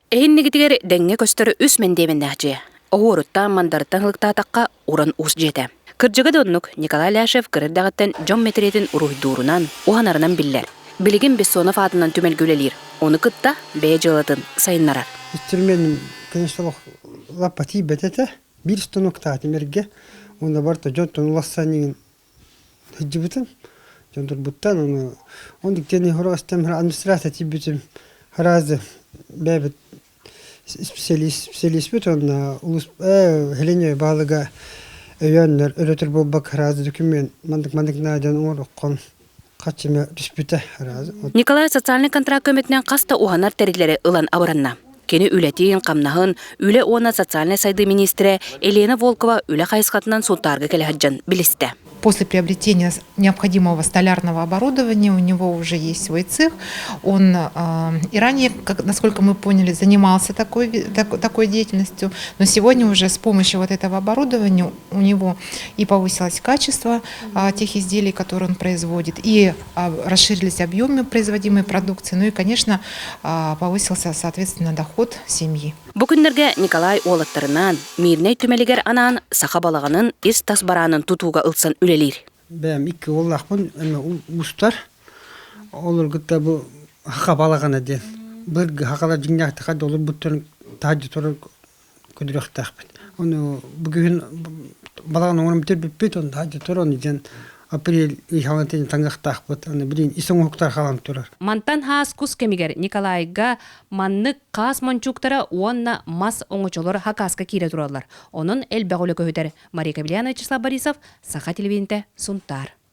Эһиннигитигэр дэҥҥэ көстөр үс мэндиэмэннээх дьиэ. Оһуоруттан, мандарыттан ылыктаатахха, уран уус дьиэтэ. Кырдьыга да оннук, Николай Ляшев кыра эрдэҕиттэн дьон мэтириэтин уруһуйдуурунан, уһанарынан биллэр. Билигин Бессонов аатынан түмэлгэ үлэлиир, ону кытта бэйэ дьыалатын сайыннарар. Инструмент, конечно, лаппа тиийбэт этэ. Биир станоктаатым эргэ. Уонна барыта дьонтон улассан иҥин сылдьыбытым. Дьон турбуттан ону оннук диэн хоро администрация тиийбитим. Сразу бэйэбит специалист специалиспит уонна улус Хелене баһылыга өйөөннөр өрөтөр буолбакка сразу документ маннык маннык наадьан оҥороххун хаччыма түспүтэ сразу. Николай социальный контракт көмөтүнэн хас да уһанар тэриллэри ылан абыранна. Кини үлэтин, хамнаһын, үлэ уонна социальнай сайдыы миниистирэ Елена Волкова үлэ хайысхатынан Сунтаарга кэлэ сылдьан билистэ. После приобретения необходимого столярного оборудования у него уже есть свой цех. Он и ранее, как, насколько мы поняли, занимался такой деятельностью, но сегодня уже с помощью вот этого оборудования у него и повысилось качество тех изделий, которые он производит, и расширились объемы производимой продукции, ну и, конечно, повысился, соответственно, доход семьи. Бу күннэргэ Николай уолаттарынаан Мирнэй түмэлигэр анаан саха балаҕанын ис-тас бараанын тутууга ылсан үлэлиир. Бэйэм икки уоллаахпын эмэ уустар. Олор кытта бу саха балаҕана диэн. Былыргы сахалар дьиҥнээхтик хайда олорбуттарын таһырдьа турар көдүрүөхтээхпит. Ону бу күһүн балаҕан оҥорон бүтэрбиппит, онно таһырдьа туран диэн апрель ый хаалан таҥыахтаахпыт. Аны билигин ис оҥоһуктар хаалан турар. Мантан хаас кус кэмигэр Николайга маннык хаас мончууктара уонна мас оҥочолор хакаска киирэ тураллар. Онон элбэх үлэ көһүтэр. Мария Кабельяна, Вячеслав Борисов, Саха телевидениетэ, Сунтаар.